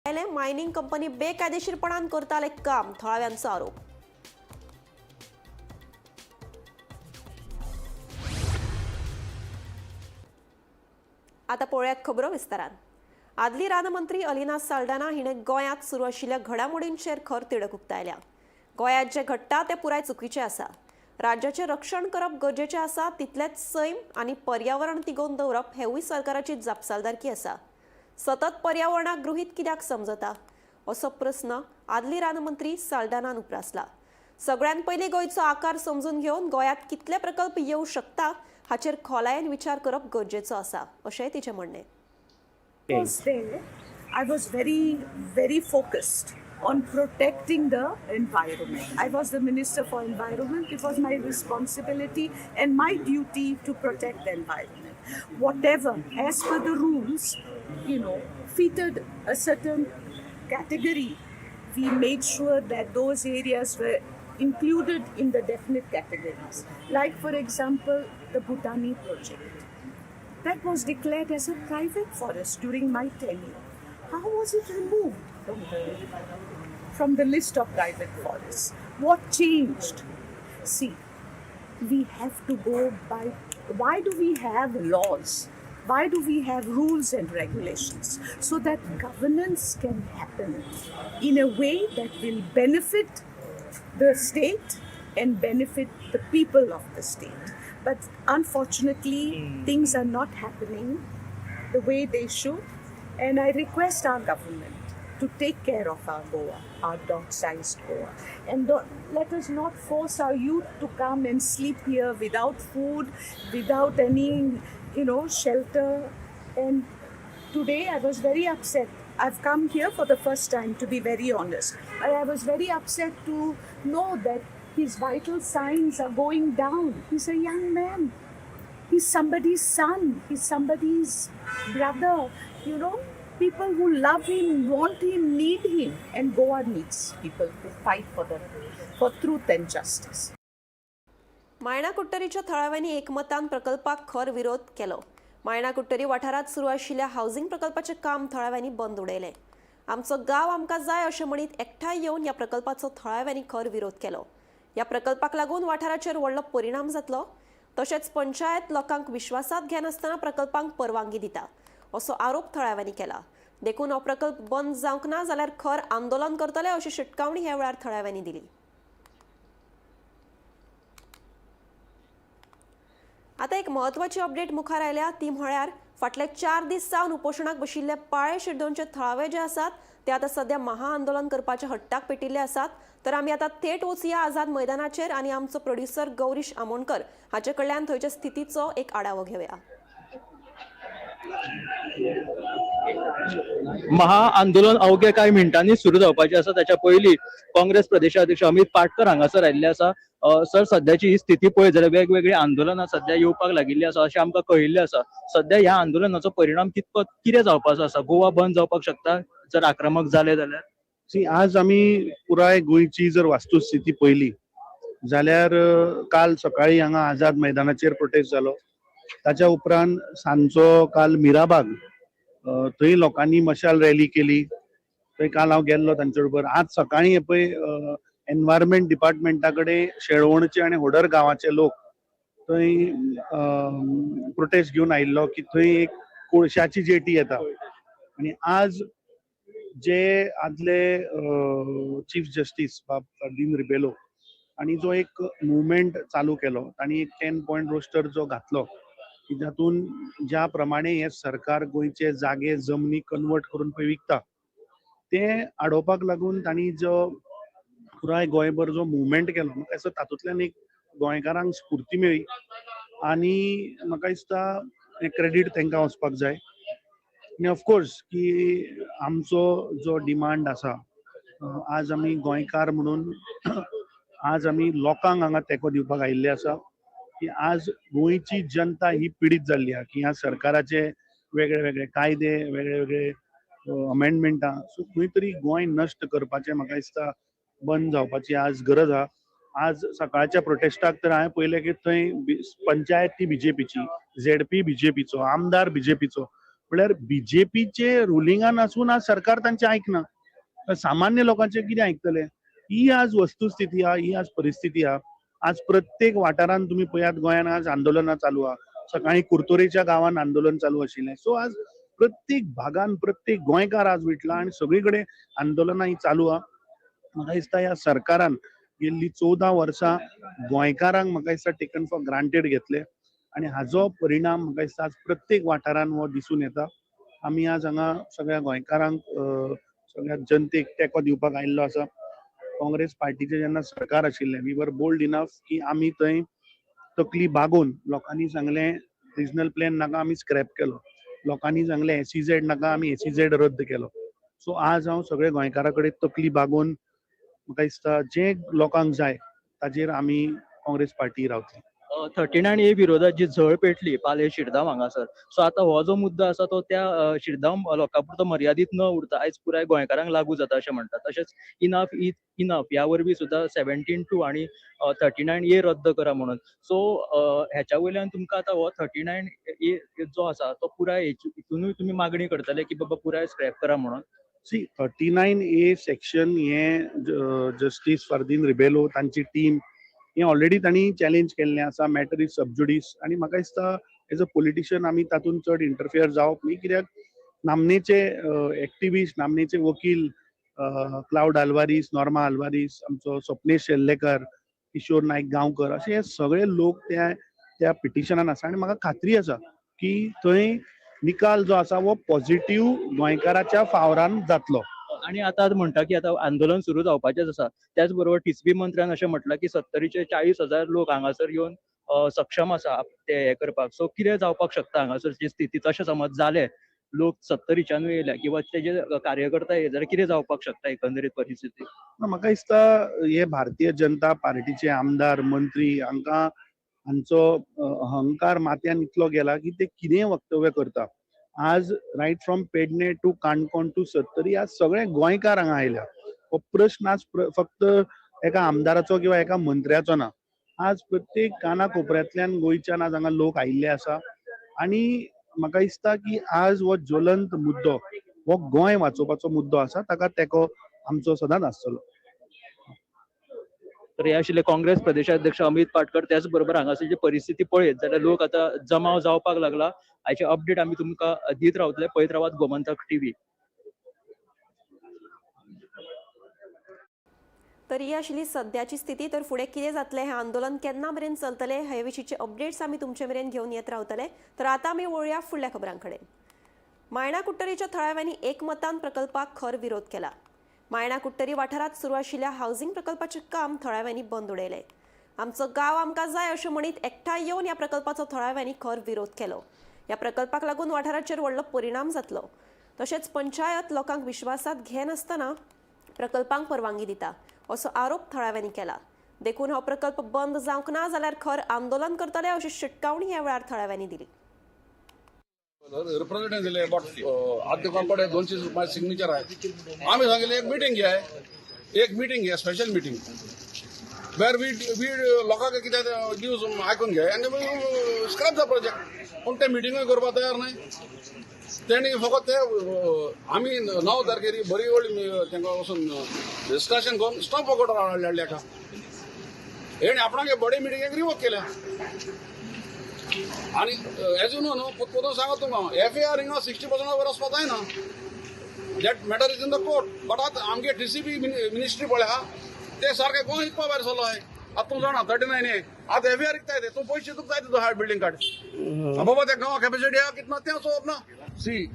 Mining company बेकायदेशीरपणान करताले काम, थळाव्यांचो आरोप. आता पळोवयात खबरो विस्तारान. आदली रानमंत्री अलिना साल्डाना हिणे गोंयांत सुरू आशिल्ल्या घडामोडींचेर खर तिडक उक्तायल्या. गोंयांत जें घडटा तें पुराय चुकीचें आसा. राज्याचें रक्षण करप गरजेचें आसा, तितलेंच सैम आनी पर्यावरण तिगोवन दवरप हेवूय सरकाराची जापसालदारकी आसा. सतत पर्यावरणाक गृहीत कित्याक समजता असो प्रस्न आदली रानमंत्री साल्डानान उप्रासला. सगळ्यात पयलीं गोंयचो आकार समजून घेवन गोंयांत कितले प्रकल्प येवं शकता हाचेर खोलायेन विचार करप गरजेचो आसा अशेंय तिचें म्हणणें. Was there, I was very, very focused on protecting the environment. I was the Minister for Environment. It was my responsibility and my duty to protect the environment. Whatever, as per the rules, fitted a certain category, we made sure that those areas were included in the definite categories. Like, for example, the Bhutani project. That was declared as a private forest during my tenure. How was it removed from the list of private forests? What changed? See, we have to go by, why do we have laws? Why do we have rules and regulations? So that governance can happen in a way that will benefit the state and benefit the people of the state. But unfortunately, things are not happening the way they should. And I request our government to take care of our Goa, our dot-sized Goa. And don't, let us not force our youth to come and sleep here without food, without any, shelter. And today I was very upset. I've come here for the first time, to be very honest. I was very upset to know that his vital signs are going down. He's a young man. He's somebody's son. He's somebody's brother. People who love him, want him, need him. And Goa needs people to fight for truth and justice. मायणा कुडटरीच्या थळाव्यांनी एकमतान प्रकल्पाक खर विरोध केलो. मायणा कुडटरी वाठारांत सुरू आशिल्ल्या housing प्रकल्पाचें काम थळाव्यांनी बंद उडयलें. आमचो गांव आमकां जाय अशें म्हणीत एकठांय येवन ह्या प्रकल्पाचो थळाव्यांनी खर विरोध केलो. ह्या प्रकल्पाक लागून वाठाराचेर व्हडलो परिणाम जातलो, तशेंच पंचायत लोकांक विश्वासात घेनासतना प्रकल्पांक परवानगी दिता असो आरोप थळाव्यांनी केला. देखून हो प्रकल्प बंद जावंक ना जाल्यार खर आंदोलन करतले अशी शिटकावणी ह्या वेळार थळाव्यांनी दिली. आता एक म्हत्वाची अपडेट मुखार आयल्या ती म्हळ्यार फाटले 4 दीस सावन उपोशणाक बशिल्ले पाळे शिरदोनचे थळावे जे आसात ते आता सध्या महाआंदोलन करपाच्या हट्टाक पेटिल्ले आसात. तर आमी आता थेट वचुया आझाद मैदानाचेर आनी आमचो प्रोड्युसर गौरीश आमोणकर हाचे कडल्यान थंयच्या स्थितीचो एक आढावो घेवया. महाआंदोलन अवघे कांय मिनटांनी सुरू जावपाचें आसा. ताच्या पयलीं काँग्रेस प्रदेशाध्यक्ष अमित पाटकर हांगासर आयिल्ले आसा. सर, सद्याची ही स्थिती पळयत जाल्यार वेगवेगळी आंदोलनां सध्या येवपाक लागिल्ली आसा अशें आमकां कळिल्लें आसा. सध्या ह्या आंदोलनाचो परिणाम कितपत कितें जावपाचो आसा? गोवा बंद जावपाक शकता जर आक्रमक जाले जाल्यार? सी, आज आमी पुराय गोंयची जर वास्तुस्थिती पळयली जाल्यार काल सकाळी हांगा आझाद मैदानाचेर प्रोटेस्ट जालो. ताच्या उपरांत सांजचो काल मिराबाग थंय लोकांनी मशाल रॅली केली. थंय काल हांव गेल्लो तांचे बरोबर. आज सकाळी पळय एनवायरमेंट डिपार्टमेंटा कडेन शेळवणचे आनी होडर गांवाचे लोक थंय प्रोटेस्ट घेवन आयिल्लो की थंय एक कोळशाची जेटी येता. आनी आज जे आदले चीफ जस्टीस बाब फर्दीन रिबेलो आनी जो एक मुवमेंट चालू केलो, तांणी एक 10 पॉयंट रोस्टर जो घातलो की जातून ज्या प्रमाणे हे सरकार गोंयचे जागे जमनी कन्वर्ट करून पळय विकता ते आडोवपाक लागून तांणी जो पुराय गोंयभर जो मुवमेंट केलो, म्हाका दिसता तातूंतल्यान एक गोंयकारांक स्फूर्ती मेळ्ळी आनी म्हाका दिसता हें क्रेडीट तांकां वचपाक जाय. आनी ऑफकोर्स की आमचो जो डिमांड आसा, आज आमी गोंयकार म्हणून आज आमी लोकांक हांगा तेंको दिवपाक आयिल्ले आसा की आज गोंयची जनता ही पिडीत जाल्ली आहा की ह्या सरकाराचे वेगळे वेगळे कायदे, वेगळे वेगळे अमेंडमेंटां, सो खंय तरी गोंय नश्ट करपाचें म्हाका दिसता बंद जावपाची आज गरज आहा. आज सकाळच्या प्रोटेस्टाक तर हांवें पळयलें की थंय पंचायत ती बीजेपीची, झेडपी बीजेपीचो, आमदार बीजेपीचो. म्हळ्यार बीजेपीचे रुलिंगान आसून आज सरकार तांचें आयकना, सामान्य लोकांचें कितें आयकतले? ही आज वस्तुस्थिती आहा, ही आज परिस्थिती आहा. आज प्रत्येक वाठारांत तुमी पळयात गोंयांत आज आंदोलनां चालू आहा. सकाळी कुरतोरेच्या गांवांत आंदोलन चालू आशिल्लें. सो आज प्रत्येक भागान प्रत्येक गोंयकार आज विटला आनी सगळी कडेन आंदोलनां ही चालू आहा. म्हाका दिसता ह्या सरकारान गेल्ली 14 वर्सां गोंयकारांक म्हाका दिसता टेकन फॉर ग्रांटेड घेतले आनी हाजो परिणाम म्हाका दिसता आज प्रत्येक वाठारान हो दिसून येता. आमी आज हांगा सगळ्या गोंयकारांक, सगळ्या जनतेक तेंको दिवपाक आयिल्लो आसा. काँग्रेस पार्टीचें जेन्ना सरकार आशिल्लें, we were bold enough की आमी थंय तकली बागोवन लोकांनी सांगलें रिजनल प्लॅन नाका, आमी स्क्रॅप केलो. लोकांनी सांगलें एसईझेड नाका, आमी एसईझेड रद्द केलो. सो आज हांव सगळे गोंयकारां कडेन तकली बागोवन म्हाका दिसता जें लोकांक जाय ताजेर आमी काँग्रेस पार्टी रावतली. 39A विरोधात जी झळ पेटली पाले शिरदांव हांगासर, सो आतां हो जो मुद्दो आसा तो त्या शिरदांव लोकां पुरतो मर्यादीत न उरता आयज पुराय गोंयकारांक लागू जाता अशें म्हणटात. तशेंच इनफ is enough ह्या वरवीं सुद्दां 17(2) आनी 39A रद्द करा म्हणून. सो हेच्या वयल्यान तुमकां आतां हो 39A जो आसा तो पुराय हितूनूय तुमी मागणी करतले की बाबा पुराय स्क्रॅप करा म्हणून. सी, 39A section हे जस्टीस फर्दीन रिबेलो तांची टीम हे ऑलरेडी तांणी चॅलेंज केल्लें आसा. मॅटर is सब जुडीस आनी म्हाका दिसता एज अ पॉलिटिशियन आमी तातूंत चड इंटरफियर जावप न्ही, कित्याक नामनेचे एक्टिविस्ट, नामनेचे वकील क्लावड आल्वारीस, नॉर्मा आल्वारीस, आमचो स्वप्नेश शेल्लेकर, किशोर नायक गांवकर, अशे हे सगळे लोक त्या त्या पिटिशनान आसा आनी म्हाका खात्री आसा की थंय निकाल जो आसा हो पॉझिटिव्ह गोंयकाराच्या फावरान जातलो. आनी आतां म्हणटा की आतां आंदोलन सुरू जावपाचेंच आसा, त्याच बरोबर टीसीपी मंत्र्यान अशें म्हटलां की 70चे 40,000 लोक हांगासर येवन सक्षम आसा ते हे करपाक. सो कितें जावपाक शकता हांगासर जी स्थिती तशें समज जालें, लोक 70च्यानूय येयल्या किंवा तेजे कार्यकर्ता येयले जाल्यार कितें जावपाक शकता एकंदरीत परिस्थिती? म्हाका दिसता हे भारतीय जनता पार्टीचे आमदार, मंत्री हांकां हांचो अहंकार माथ्यान इतलो गेला की ते कितेंय वक्तव्य करता. आज right from Pedne to Canacona to Sattari आज सगळे गोंयकार हांगा आयल्या. हो प्रश्न आज फक्त एका आमदाराचो किंवा एका मंत्र्याचो ना, आज प्रत्येक काना कोपऱ्यांतल्यान गोंयच्यान आज हांगा लोक आयिल्ले आसा आनी म्हाका दिसता की आज हो ज्वलंत मुद्दो हो गोंय वाचोवपाचो मुद्दो आसा, ताका तेंको आमचो सदांच आसतलो. तर हे आशिल्ले काँग्रेस प्रदेशाध्यक्ष अमित पाटकर. त्याच बरोबर हांगासर जी परिस्थिती पळयत जाल्यार लोक आतां जमाव जावपाक लागला. हाचे अपडेट आमी तुमकां दीत रावतले. पळयत रावात गोमंतक टीव्ही. तर ही आशिल्ली सद्याची स्थिती. तर फुडें कितें जातलें, हें आंदोलन केन्ना मेरेन चलतलें, हे विशींचे अपडेट्स आमी तुमचे मेरेन घेवन येत रावतले. तर आतां आमी वळुया फुडल्या खबरां कडेन. मायणा कुडटरीच्या थळाव्यांनी एकमतान प्रकल्पाक खर विरोध केला. मायणा कुडटरी वाठारांत सुरू आशिल्ल्या हावसिंग प्रकल्पाचें काम थळाव्यांनी बंद उडयलें. आमचो गांव आमकां जाय अशें म्हणीत एकठांय येवन ह्या प्रकल्पाचो थळाव्यांनी खर विरोध केलो. ह्या प्रकल्पाक लागून वाठाराचेर व्हडलो परिणाम जातलो. तशेंच पंचायत लोकांक विश्वासात घेनासतना प्रकल्पांक परवानगी दिता असो आरोप थळाव्यांनी केला. देखून हो प्रकल्प बंद जावंक ना जाल्यार खर आंदोलन करतले अशी शिटकावणी ह्या वेळार थळाव्यांनी दिली. रिप्रेझेंटेशन दिले, बट आद्य कडे 200 माझे सिग्नेचर आहे. आम्ही सांगितले एक मिटींग घ्या, एक मिटींग घ्या, स्पेशल मिटींग वेर we we लोकांक कितें न्यूज आयकून घे आनी स्क्रॅप the project. पूण ते मिटिंगूय करपाक तयार न्हय. तेणी फकत ते आमी 9 तारखेर बरी व्हडली तांकां वचून डिस्कशन करून स्टॉप ऑर्डर हाडले एका हेणी आपणागे बडे मिटिंगेक रिवोक केल्या. आनी एज you know न्हू, पोतपोतून सांगत तुमकां, एफ ए आर हिंगा 60% वयर वचपा जायना. That matter is in the court. But आतां आमगे टीसीपी मिनिस्ट्री पळय आहा, ते सारके गोंय विकपा भायर सरलो आहाय. आतां तूं जाणा 39A आतां एफ ए आर विकताय ते, तूं पयशे तुका जाय तितू हाड बिल्डींग काड. बाबा त्या गांवा कॅपॅसिटी आहा कितना तें चोवप ना. सी,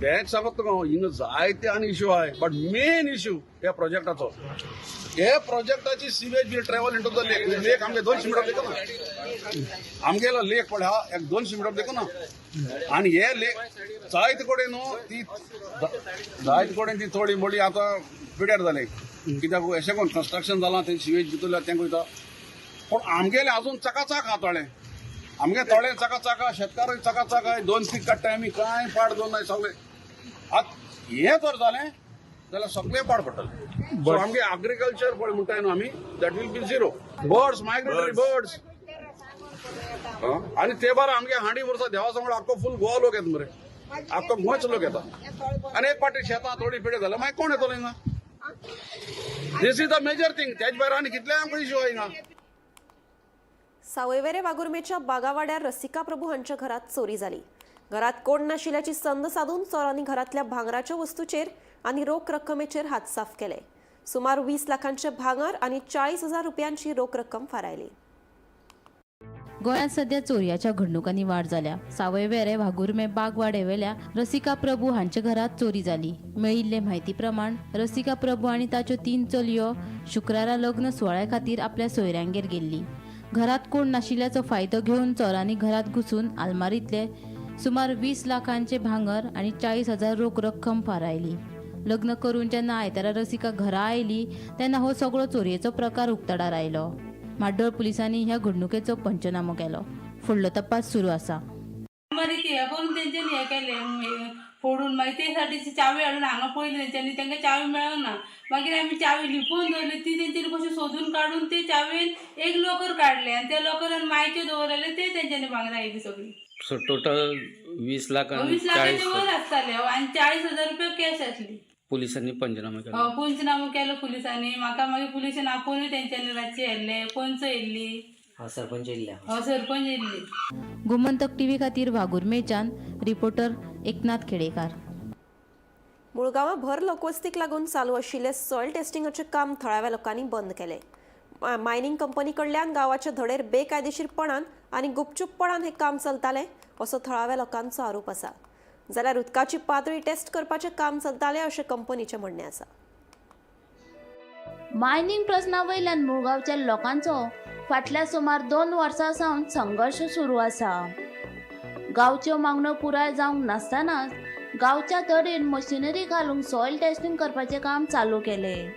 तेंच सांगत तुका हांव, हिंगा जायते आनी इश्यू आहाय, बट मेन इश्यू ह्या प्रोजेक्टाचो. हे प्रोजेक्टाची sewage will travel into the lake. Lake आमगे 200 मिटर देखो ना, आमगेलो लेक पळय हा एक 200 मिटर देखो ना. आनी हे लेक जायते कडेन न्हू ती जायते कडेन ती थोडी मोडी आतां पिड्यार जाले, कित्याक अशें करून कन्स्ट्रक्शन जालां, ते सिवेज भितरल्या तेंका वयता. पूण आमगेले अजून चकाचाक आहा तळें, आमगे तळें चकाचाक आहा, शेतकार चकाचाक आहा, 2 पीक काडटाय आमी, कांय पाड दवरनाय सगळें. आतां हें जर जालें जाल्यार सगळें पाड पडटलें. सो आमगे अग्रीकल्चर पळय म्हणटाय न्हू आमी, that will be zero. Birds, migratory birds. आनी ते बार आमगे हांडी वर्सा देवा सांगून आख्खो फूल गोवा लोक येता मरे. आख्खो गोंयचो लोक येता आनी एक पाटी शेतां थोडी पिडे जाल्यार मागीर कोण येतलो हिंगा? This is the major thing. त्याच भायर आनी कितले आमकां इश्यू हिंगा. सावयवेरे वाघुर्मेच्या बागावाड्यार रसिका प्रभू हांच्या घरात चोरी जाली. घरात कोण नाशिल्ल्याची संद साधून चोरांनी घरातल्या भांगराच्या वस्तूचेर आनी रोख रक्कमेचेर हात साफ केले. सुमार 20 लाखांचे भांगर आनी 40,000 रुपयांची रोख रक्कम फारायली. गोंयांत सध्या चोरयाच्या घडणुकांनी वाड जाल्या. सावयवेरे वाघुर्मे बागवाडेवेल्या रसिका प्रभू हांच्या घरात चोरी जाली. मेळिल्ले म्हायती प्रमाण रसिका प्रभू आनी ताच्यो 3 चलयो शुक्रारा लग्न सुवाळ्या खातीर आपल्या सोयऱ्यांगेर गेल्ली. घरात कोण नाशिल्ल्याचो फायदो घेवन चोरांनी घरात घुसून आलमारींतले सुमार 20 लाखांचे भांगर आनी 40,000 रोख रक्कम फारायली. लग्न करून जेन्ना आयतारा रसिका घरा आयली तेन्ना हो सगळो चोरयेचो प्रकार उक्ताडार आयलो. म्हाड्डोळ पुलिसांनी ह्या घडणुकेचो पंचनामो केलो. फुडलो तपास सुरू आसा. मागीर हे करून तेंच्यांनी हे केलें फोडून, मागीर ते साठी चावी हाडून हांगा पयली तेंच्यांनी, तांकां चावी मेळना. मागीर आमी चावी लिपोवन दवरली, ती तेंच्यांनी कशी सोदून काडून ते चावेन एक लॉकर काडले आनी त्या लॉकरान मायचे दवरलेले ते तेंच्यांनी भांगरां येयली सगळी. सो टोटल 20 लाख आणि 20 लाखाचे 40 वर आसताले आनी 40,000 रुपया कॅश आसली. पोलिसांनी पंचनामा केला. पंचनामो केलो पुलिसांनी. म्हाका मागीर पुलिशेन आपोवनूय तेंच्यांनी रातची येयल्ले, पंच येयल्ली, सरपंच येयल्ले. सरपंच येयल्ली. गोमंतक टीव्ही खातीर वाघुर्मेच्यान रिपोर्टर एकनाथ खेडेकार. मुळगांवां भर लोकवस्तीक लागून चालू आशिल्ले सॉयल टेस्टिंगाचें काम थळाव्या लोकांनी बंद केलें. मायनिंग कंपनी कडल्यान गांवाच्या धडेर बेकायदेशीरपणान आनी गुपचूपपणान हें काम चलतालें असो थळाव्या लोकांचो आरोप आसा. जाल्यार उदकाची पातळी टेस्ट करपाचें काम चलतालें अशें कंपनीचें म्हणणें आसा. मायनिंग प्रस्ना वयल्यान मुळगांवच्या लोकांचो फाटल्या सुमार 2 वर्सां सावन संघर्श सुरू आसा. गांवच्यो मागण्यो पुराय जावंक नासतनाच गांवच्या धडेर मशिनरी घालून सॉयल टेस्टिंग करपाचें काम चालू केलें.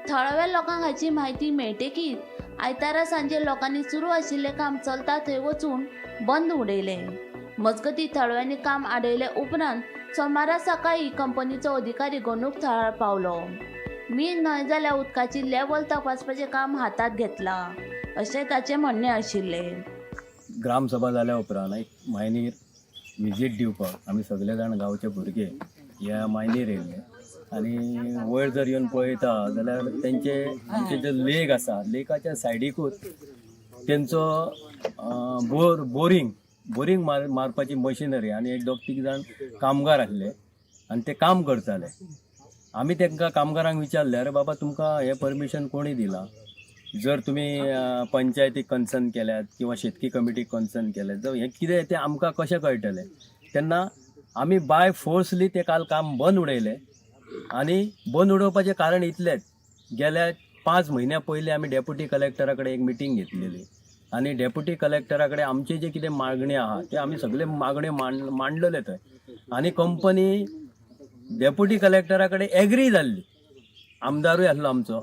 थळाव्या लोकांक हाची म्हायती मेळटकीच आयतारा सांजे लोकांनी सुरू आशिल्लें काम चलता थंय वचून बंद उडयलें. मजगतीं थळाव्यांनी काम आडयले उपरांत सोमारा सकाळीं कंपनीचो अधिकारी घडणूक थळार पावलो. मीन न्हय जाल्यार उदकाची लेवल तपासपाचें काम हातांत घेतलां अशें ताचें म्हणणें आशिल्लें. ग्रामसभा जाल्या उपरांत एक मायनीर विजीट दिवपाक आमी सगळे जाण गांवचे भुरगे ह्या मायनीर येयल्ले आनी वयर जर येवन पळयता जाल्यार तेंचे आमचे जे लेक आसा लेकाच्या सायडीकूच तेंचो बोरींग बोरींग मारपाची मशिनरी आनी एक 2-3 जाण कामगार आसले आनी ते काम करताले. आमी तांकां कामगारांक विचारलें, अरे बाबा तुमकां हें परमिशन कोणी दिलां? जर तुमी पंचायतीक कन्सर्न केल्यात किंवा शेतकी कमिटीक कन्सर्न केल्यात जावं हें कितें तें आमकां कशें कळटलें? तेन्ना आमी बाय फोर्सली तें काल काम बंद उडयलें आनी बंद उडोवपाचें कारण इतलेंच, गेल्या 5 म्हयन्या पयलीं आमी डेप्युटी कलेक्टरा कडेन एक मिटींग घेतलेली आनी डेप्युटी कलेक्टरा कडेन आमचे जे कितें मागण्यो आहा ते आमी सगळे मागण्यो मांडलेले थंय आनी कंपनी डेप्युटी कलेक्टरा कडेन एग्री जाल्ली. आमदारूय आसलो आमचो.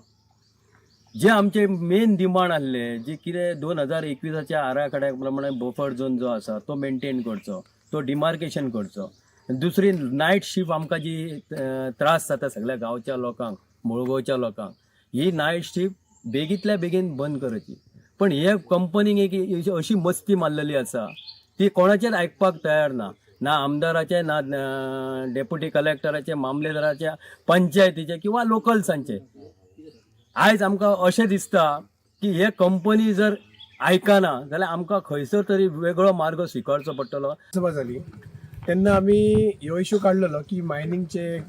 जे आमचे मेन डिमांड आसले जे कितें 2021 आराखड्या प्रमाणे बफर झोन जो आसा तो मेनटेन करचो, तो डिमार्केशन करचो. दुसरी नायट शिफ्ट आमकां जी त्रास जाता सगळ्या गांवच्या लोकांक, मुळगांवच्या लोकांक, ही नायट शिफ्ट बेगींतल्या बेगीन बंद करची. पण हे कंपनीक एक अशी मस्ती मारलेली आसा ती कोणाचेच आयकपाक तयार ना, ना आमदाराचे, ना डेप्युटी कलेक्टराचे, मामलेदाराचे, पंचायतीचे किंवा लोकल्सांचे. आयज आमकां अशें दिसता की हे कंपनी जर आयकना जाल्यार आमकां खंयसर तरी वेगळो मार्ग स्विकारचो पडटलो. सभा जाली तेन्ना आमी ह्यो इशू काडलेलो की मायनिंगचे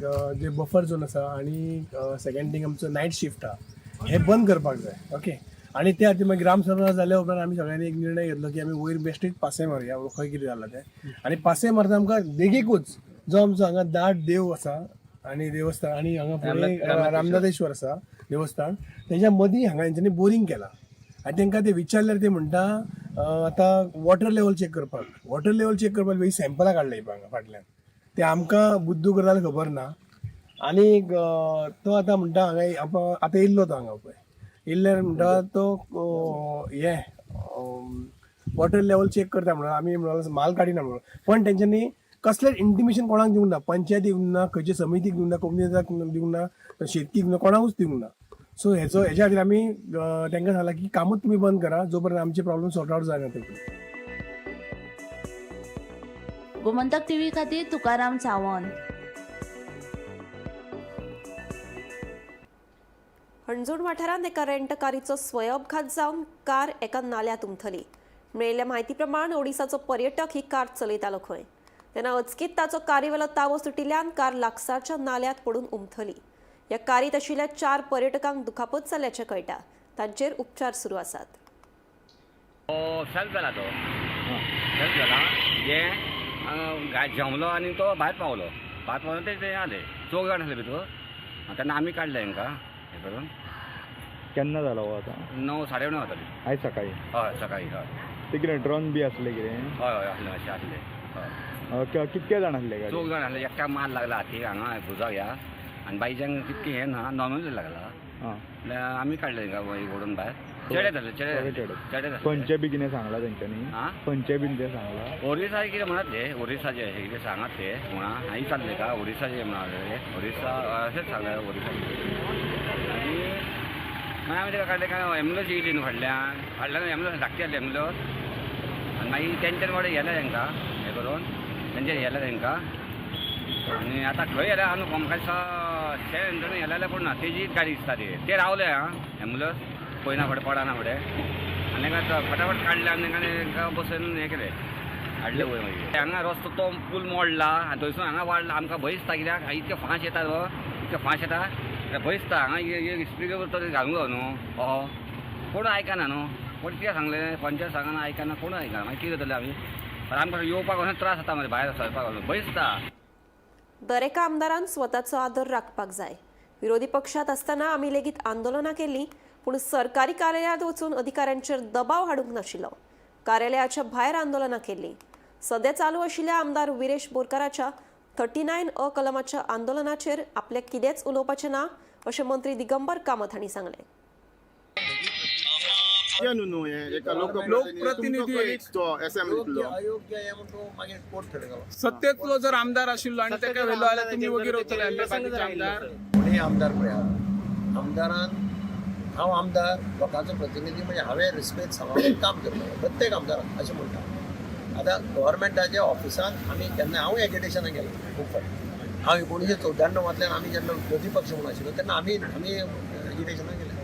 जे बफर झोन आसा आनी सेकंड थिंग आमचो नायट शिफ्ट आहा हे बंद करपाक जाय. ओके, आनी त्या खातीर मागीर ग्रामसभा जाल्या उपरांत आमी सगळ्यांनी एक निर्णय घेतलो की आमी वयर बेश्टीच पासय मारुया, खंय कितें जालां तें. आनी पासय मारता आमकां देगेकूच जो आमचो हांगा दाट देव आसा आनी देवस्थान आनी हांगा फुडें रामनाथेश्वर आसा देवस्थान, तेच्या मदीं हांगा हेंच्यांनी बोरींग केलां. आनी तांकां ते विचारल्यार ते म्हणटा आतां वॉटर लेवल चॅक करपाक, वॉटर लेवल चॅक करपाक पळय सॅम्पलां काडले हांगा फाटल्यान, ते आमकां बुद्दू करता जाल्यार खबर ना. आनी तो आतां म्हणटा हांगा आतां येयल्लो तो हांगा पळय येयल्ल्यार म्हणटा तो हें वॉटर लेवल चॅक करता म्हणून आमी म्हणून माल काडिना म्हणून, पण तेंच्यांनी कसलेंच इंटिमेशन कोणाक दिवंक ना, पंचायतीक दिवंक ना, खंयच्या समितीक दिवंक ना, कोमुनिदादाक दिवंक ना, शेतकीक दिवंक ना, कोणाकूच दिवंक ना. सो हेचो हेच्या खातीर आमी तांकां सांगलां की कामूच तुमी बंद करा जो पर्यंत आमचे प्रॉब्लम सॉर्ट आवट जायना ते पर्यंत. गोमंतक टीव्ही खातीर तुकाराम सावंत. हणजूण वाठारांत एका रेंट कारीचो स्वयंअपघात जावन कार एका नाल्यात उमथली. मेळिल्ल्या म्हायती प्रमाण ओडिसाचो पर्यटक ही कार चलयतालो खंय, तेन्ना अचकीत ताचो कारीवेलो तावो सुटिल्ल्यान कार लागसारच्या नाल्यात पडून उमथली. ह्या कारीत आशिल्ल्या 4 पर्यटकांक दुखापत जाल्ल्याचें कळटा. तांचेर उपचार सुरू आसात. सेल्फ जाला तो, सेल्फ जाला हे जमलो आनी तो भायर पावलो. भायर पावलो ते आले चौग जाण आसले भितर. तेन्ना आमी काडले हांकां हें करून. केन्ना जालो हो आतां? 9 साडे 9 जाताली आयज सकाळी. हय सकाळी. हय. ते कितें ड्रन बी आसलें कितें? हय हय आसलें, अशें आसलें. हय. कितके जाण आसले गाडी? चौग जाण आसले. एकट्याक मार लागला हातीक हांगा भुजाक ह्या, आनी बायच्यांक तितकें हें ना, नॉर्मल लागला. आमी काडले हांकां ओडून भायर. चेडे जाले, चेडे चेडे. खंयचे बी कितें सांगला तेंच्यांनी? खंयचे बीन ते सांगला? ओरिसा कितें म्हणत ते, ओरिसाचे कितें सांगात ते म्हणा हांवें विचारलें का ओरिसाचे म्हणाले, ओरिसा अशेंच सांगलें ओरिसा. आनी मागीर आमी ताका काडलें काय एम्बुलन्स येयली न्हू फाटल्यान, फाटल्यान एम्बुलन्स धाकटी आसली एम्बुलन्स. आनी मागीर तेंच्यान वाडे व्हेलें तांकां हें करून, तेंच्यान व्हेलें तांकां. आनी आतां खंय व्हेलें हांव न्हू, म्हाका दिसता शें व्हेलें जाल्यार पूण ना, तेजीच गाडी दिसता ती. ते रावले आं एम्बुलन्स पळयना फुडें पडना फुडें, आनी तांकां फटाफट काडले आनी तांकां बसोवन हें केलें, हाडले वयर. मागीर हांगा रस्तो तो पूल मोडला आनी थंयसून हांगा वाडला. आमकां भंय दिसता कित्याक इतके फांस येता, इतके फांस येता, भंय दिसता. हांगा स्पीकर तर घालूंक जाय न्हू, अहो कोण आयकना न्हू, कोण कितें सांगलें पंचायत सांगना, आयकना, कोण आयकना. मागीर कितें जातलें आमी? आमकां येवपाक वचून त्रास जाता मरे, भायर सरपाक वचून भंय दिसता. दरेका आमदारान स्वताचो आदर राखपाक जाय. विरोधी पक्षात आसतना आमी लेगीत आंदोलनां केल्लीं, पूण सरकारी कार्यालयांत वचून अधिकाऱ्यांचेर दबाव हाडूंक नाशिल्लो. कार्यालयाच्या भायर आंदोलनां केल्लीं. सध्या चालू आशिल्ल्या आमदार विरेश बोरकाराच्या 39 अ कलमाच्या आंदोलनाचेर आपल्याक कितेंच उलोवपाचें ना, अशें मंत्री दिगंबर कामत हांणी सांगलें. लोकप्रतिनिधी सत्तेतलो जर आमदार आशिल्लो आनी ताका व्हेलो जाल्यार तुमी वगीर वतले आसले बाकीचे आमदार. कोणूय आमदार पळयात, आमदारान हांव आमदार लोकांचो प्रतिनिधी म्हणजे हांवें रिस्पेद सांबाळून काम करता प्रत्येक आमदारान अशें म्हणटा. आतां गव्हर्मेंटाच्या ऑफिसांत आमी केन्ना, हांव एजिटेशनाक गेलो खूब फावटी. हांव 1994 आमी जेन्ना विरोधी पक्ष म्हणून आशिल्लो तेन्ना आमी आमी एजिटेशनाक गेले.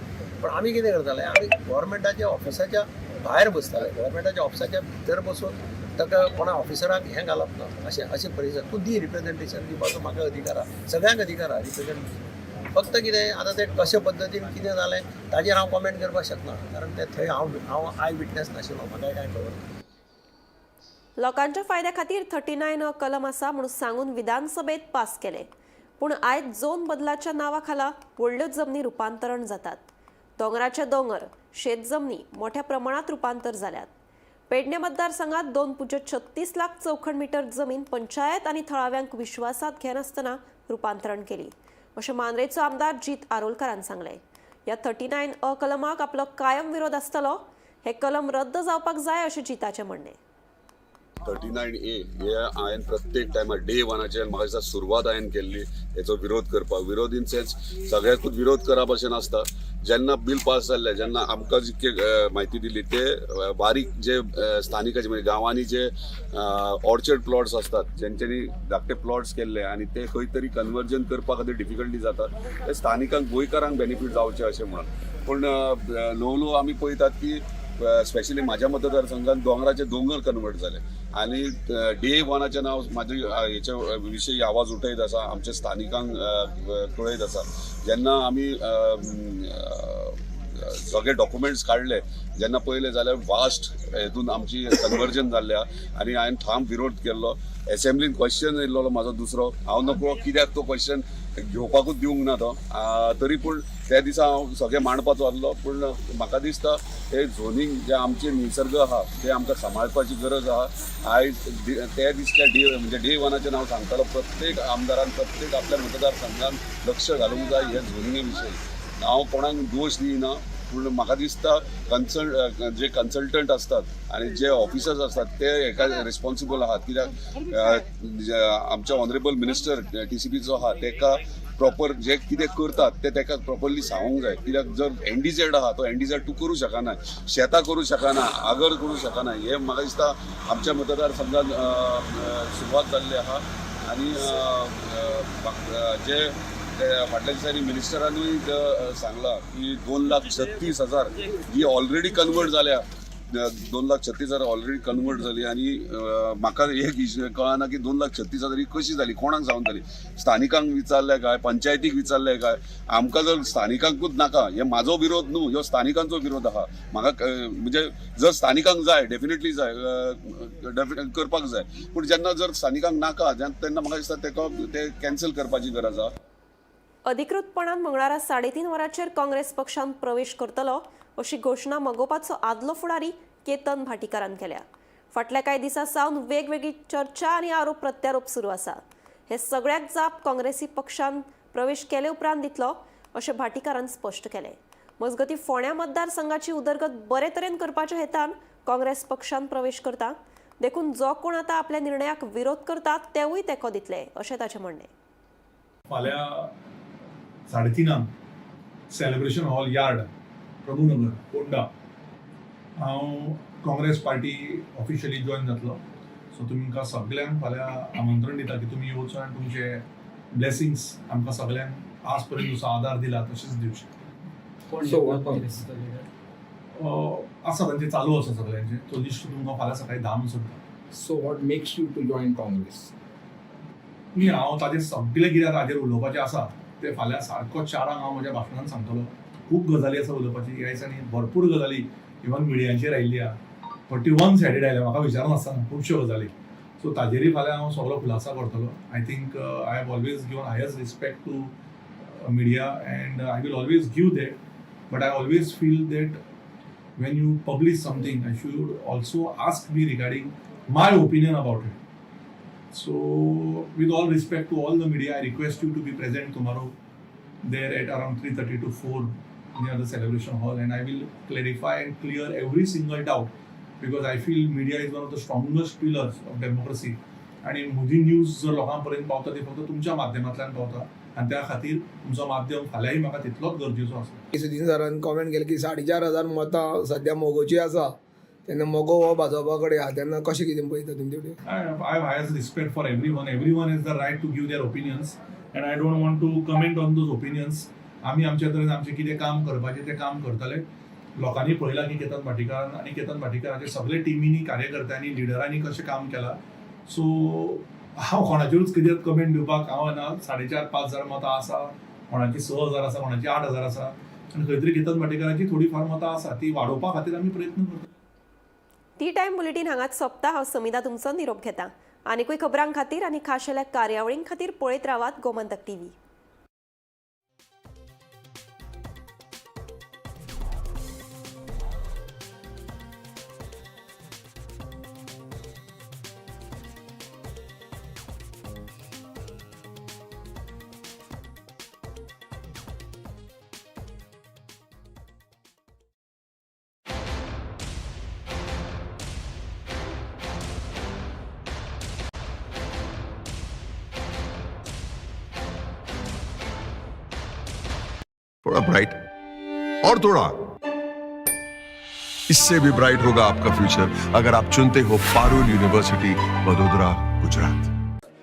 पण आमी कितें करताले, आमी गव्हर्मेंटाच्या ऑफिसाच्या भायर बसताले. गव्हर्मेंटाच्या ऑफिसाच्या भितर बसून ताका कोणा ऑफिसराक हें घालप ना, अशें अशें परिस्थिती. तूं दी रिप्रेजेंटेशन दिवपाचो म्हाका अधिकार आहा, सगळ्यांक अधिकार आहा रिप्रेजेंटेशन. फक्त कितें आतां तें कशे पद्दतीन कितें जालें ताजेर हांव कॉमेंट करपाक शकना, कारण तें थंय हांव हांव I witness नाशिल्लो, म्हाका कांय खबर ना. लोकांच्या फायद्या खातीर 39 कलम आसा म्हणून सांगून विधानसभेत पास केले, पूण आयज झोन बदलाच्या नांवा खाला व्हडल्यो जमनी रुपांतरण जातात. दोंगराचे दोंगर, शेत जमनी मोठ्या प्रमाणात रुपांतर जाल्यात. पेडणे मतदारसंघात 2.36 लाख चौखण मीटर जमीन पंचायत आनी थळाव्यांक विश्वासात घेनासतना रुपांतरण केली, अशें मांद्रेचो आमदार जीत आरोलकारान सांगलें. ह्या 39 अ कलमाक आपलो कायम विरोध आसतलो. हे कलम रद्द जावपाक जाय अशें जिताचें म्हणणें. 39A हे हांवें प्रत्येक टायमार डे वनाचेर म्हाका दिसता सुरवात हांवें केल्ली हेचो विरोध करपाक. विरोध इन सेन्स सगळ्याकूच विरोध करप अशें नासता. जेन्ना बील पास जाल्लें जेन्ना आमकां जितके म्हायती दिली ते बारीक जे स्थानिकाचे म्हणजे गांवांनी जे ऑर्चर्ड प्लॉट्स आसतात जेंच्यांनी धाकटे प्लॉट्स केल्ले आनी ते खंय तरी कन्वर्जन करपा खातीर डिफिकल्टी जाता, ते स्थानिकांक गोंयकारांक बेनिफीट जावचें अशें म्हणून. पूण ल्हव ल्हव आमी पळयतात की स्पेशली म्हाज्या मतदारसंघात दोंगराचे दोंगर कन्वर्ट जाले आनी डे वनाचें नांव म्हाजे हेचे विशयी आवाज उठयत आसा, आमच्या स्थानिकांक कळयत आसा. जेन्ना आमी सगळे डॉक्युमेंट्स काडले जेन्ना पळयले जाल्यार वास्ट हेतून आमची कन्वर्जन जाल्लें आहा आनी हांवें ठाम विरोध केल्लो. एसेंब्लीन क्वेश्चन येयल्लो म्हाजो दुसरो, हांव नकळो कित्याक तो क्वेश्चन घेवपाकूच दिवंक ना तो, तरी पूण त्या दिसा हांव सगळें मांडपाचो आसलो. पूण म्हाका दिसता हे झोनींग जे आमचे निसर्ग आहा ते आमकां सांबाळपाची गरज आहा. आयज त्या दिसच्या डे म्हणजे डे वनाचें नांव सांगतालो, प्रत्येक आमदारान प्रत्येक आपल्या मतदारसंघान लक्ष घालूंक जाय हे झोनिंगे विशयी. हांव कोणाक दोश दिना, पूण म्हाका दिसता कन्सल्ट जे कन्सल्टंट आसतात आनी जे ऑफिसर्स आसतात ते हेका रिस्पॉन्सिबल आहात, कित्याक आमचे ऑनरेबल मिनिस्टर टीसीपीचो आहा तेका प्रॉपर जे कितें करतात ते तेका प्रॉपरली सांगूंक जाय. कित्याक जर एनडीझेड आहा तो एनडीझेड तूं करूं शकना, शेतां करूं शकना, आगर करूं शकना. हे म्हाका दिसता आमच्या मतदारसंघात सुरवात जाल्ली आहा. आनी जे फाटल्या दिसांनी मिनिस्टरानूय सांगलां की 2,36,000 ही ऑलरेडी कन्वर्ट जाल्या, 2,36,000 ऑलरेडी कन्वर्ट जाली. आनी म्हाका एक कळना की 2,36,000 ही कशी जाली, कोणाक जावन जाली, स्थानिकांक विचारलें काय, पंचायतीक विचारलें काय? आमकां जर स्थानिकांकूच नाका, हे म्हाजो विरोध न्हू, ह्यो स्थानिकांचो विरोध आहा. म्हाका म्हणजे जर स्थानिकांक जाय डेफिनेटली जाय, करपाक जाय, पूण जेन्ना जर स्थानिकांक नाका तेन्ना म्हाका दिसता तेका ते कॅन्सल करपाची गरज आहा. अधिकृतपणान मंगळारा 3:30 वरांचेर काँग्रेस पक्षान प्रवेश करतलो अशी घोशणा मगोपाचो आदलो फुडारी केतन भाटीकारान केल्या. फाटल्या कांय दिसां सावन वेगवेगळी चर्चा आनी आरोप प्रत्यारोप सुरू आसा. हे सगळ्याक जाप काँग्रेसी पक्षान प्रवेश केले उपरांत दितलो अशें भाटीकारान स्पश्ट केलें. मजगतीं फोंड्या मतदारसंघाची उदरगत बरे तरेन करपाच्या हेतान काँग्रेस पक्षान प्रवेश करता, देखून जो कोण आतां आपल्या निर्णयाक विरोध करता तेवूय तेंको दितले अशें ताचें म्हणणें. फाल्यां 3:30 celebration hall yard, Prabhunagar, Ponda हांव काँग्रेस पार्टी ऑफिशियली जॉयन जातलो. सो तुमकां सगल्यांक फाल्यां आमंत्रण दिता की तुमी येवचो आनी तुमचे ब्लेसिंग्स आमकां सगल्यांक आज पर्यंत जसो आदार दिला तशेंच दिवचे. आसा तांचे चालू आसा सगल्यांचे, तो लिस्ट तुमकां फाल्यां सकाळी 10 म्हणसर दिता. So what makes you to join Congress? न्ही, हांव ताजेर सगळें कितें ताजेर उलोवपाचें आसा ते फाल्यां सारको 4 हांव म्हज्या भाशणान सांगतलो. खूब गजाली आसा उलोवपाची ह्या दिसांनी, भरपूर गजाली इवन मिडियांचेर आयिल्ली आहा, पण ती वन सायडेड आयल्या, म्हाका विचारनासतना खुबश्यो गजाली. सो ताजेरय फाल्यां हांव सगळो खुलासा करतलो. I think I have always given highest respect to media and I will always give that, but I always feel that when you publish something, I should also ask me regarding my opinion about it. So, with all respect to all the media, I request you to be present tomorrow there at around 3:30 to 4 near the celebration hall, and I will clarify and clear every single doubt, because I feel media is one of the strongest pillars of democracy. आणि म्हजी news जर लोकां पर्यंत पावता ती फक्त तुमच्या माध्यमांतल्यान पावता, आनी त्या खातीर तुमचो माध्यम फाल्यांय म्हाका तितलोच गरजेचो आसा. सुदीन सरान कॉमेंट केले की 4,500 मतां सद्या मगोची आसा, तेन्ना मगो हो भाजपा कडेन आहा, तेन्ना कशें कितें पळयता तुमी तेवटेन? I have highest respect for everyone. Everyone has the right to give their opinions, and I don't want to comment on those opinions. आमी आमच्या तरेन आमचें कितें काम करपाचें तें काम करतले. लोकांनी पळयलां की केतन भाटीकारान आनी केतन भाटीकाराचे सगळे टिमींनी, कार्यकर्त्यांनी, लिडरांनी कशें काम केलां. सो हांव कोणाचेरूच कितें कमेंट दिवपाक हांव ना. 4,500-5 हजार मतां आसा, कोणाची 6,000 आसा, कोणाची 8,000 आसा, आनी खंय तरी केतन भाटीकाराची थोडी फार मतां आसा, ती वाडोवपा खातीर आमी प्रयत्न करता. टी टायम बुलेटीन हांगाच सोंपता. हांव समिता तुमचो निरोप घेता. आनीकूय खबरां खातीर आनी खाशेल्या कार्यावळीं खातीर पळयत रावात गोमंतक टीव्ही. थोड़ा ब्राइट और थोड़ा इससे भी ब्राइट होगा आपका फ्यूचर अगर आप चुनते हो पारुल यूनिवर्सिटी, वडोदरा, गुजरात.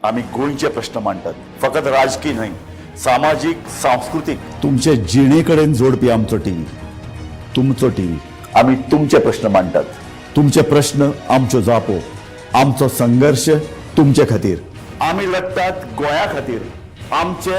आम्ही गोंयचे प्रश्न मांडटात, फकत राजकीय न्हय, सामाजीक, सांस्कृतीक. तुमचे जिणे कडेन जोडपी आमचो टीव्ही, तुमचो टीव्ही. आम्ही तुमचे प्रश्न मांडटात, तुमचे प्रश्न आमच्यो जापो, आमचो संघर्श तुमचे खातीर. आम्ही लढतात गोंया खातीर, आमचे